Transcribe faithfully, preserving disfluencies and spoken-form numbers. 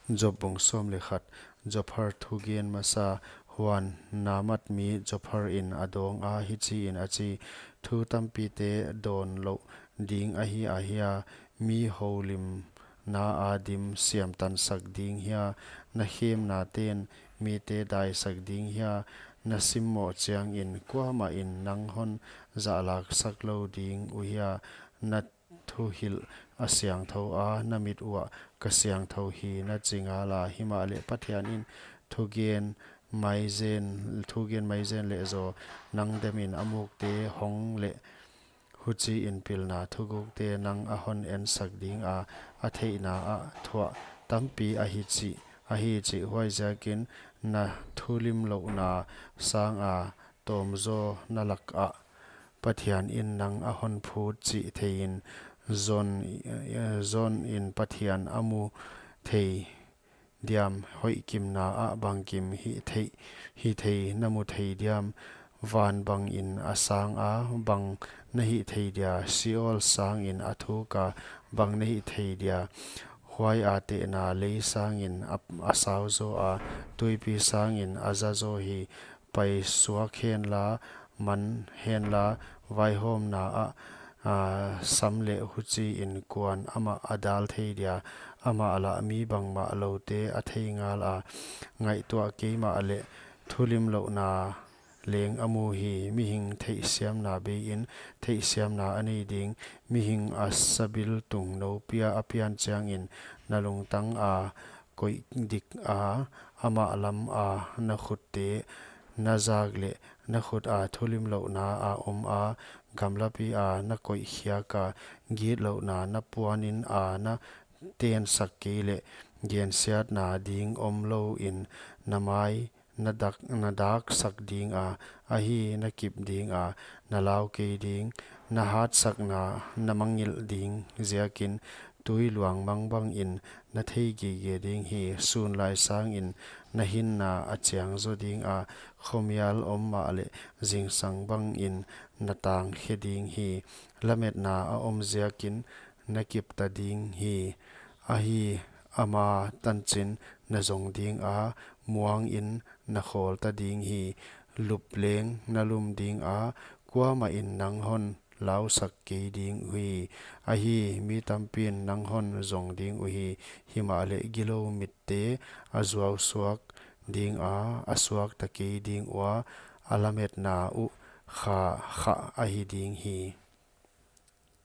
Job bung sawm leh khat. Zophar thugen masa. Huan, Namat mi Zophar in a dawng a, hichiin a chi: Thu tampite dawn louh ding ahi ahia? Mi houlimna a dim siamtansak ding hia? Na khemnaten mite daisak ding hia? Na simmoh chiangin kuamahin nang hon zahlaksak lou ding uhia? Na thuhilh a siangthou a, na mit uah ka siangthou hi, na chi ngala. Himahleh Pathianin thugen maizen, thugen maizen leh zaw nang demin a mukte hong leh, huchiin pilna thugukte nang a hon ensak dinga, a theihna ah thuah tampi ahi chih, ahi chih. Huaiziakin na thulimlouhna sanga tawmzaw na lakah Pathianin nang a hon phut chih theiin, Zion, Zionin Pathian a mu thei diam? Hoihkimna ah bangkim hih thei, hih thei na mu thei diam? Van bangin a sanga, bang na hih thei dia? Sheol sangin a thuka, bang na hih thei dia? Huai a tehna lei sangin a, a sau zaw a, tuipi sangin a za zaw hi. Paisuak henla, man henla, vaihawmna ah, a, sam leh, huchiin kuan amah a dal thei dia? Amah lah mi bangmahloute a thei ngala, ngaihtuah kei mahleh thulimlouhna leng a mu hi. Mihing theihsiamna beiin theihsiamna a nei ding. Mihing a sabiltung nou pia a pian chiangin na lungtang a koih dik a, amah lama na khutte na zak leh, na khuta thulimlouhna a om a, gamlapi a na koih khiaka, gitlouhna na puanin a na tensak kei leh, gensiatna ding omlouin na mai na dak, na daksak dinga, ahi, na kip dinga, na lau kei ding. Na hatsakna na mangngilh ding ziakin, tui luang mang bangin na thei gige ding hi. Sunlai sangin na hinna a chiang zaw dinga, khomial om mahleh zingsang bangin na tang khe ding hi. Lametna a om ziakin na kipta ding hi. Ahi, ama tanchin na zong dinga, muangin na khawlta ding hi. Lup leng na lum dinga, kuamahin nang hon lausak kei ding uhi. Ahi, mi tampin nang hon zong ding uhi. Himahleh gilou mitte a zuausuak dinga, a suakta kei ding ua, a lametna uh kha, kha ahi ding hi.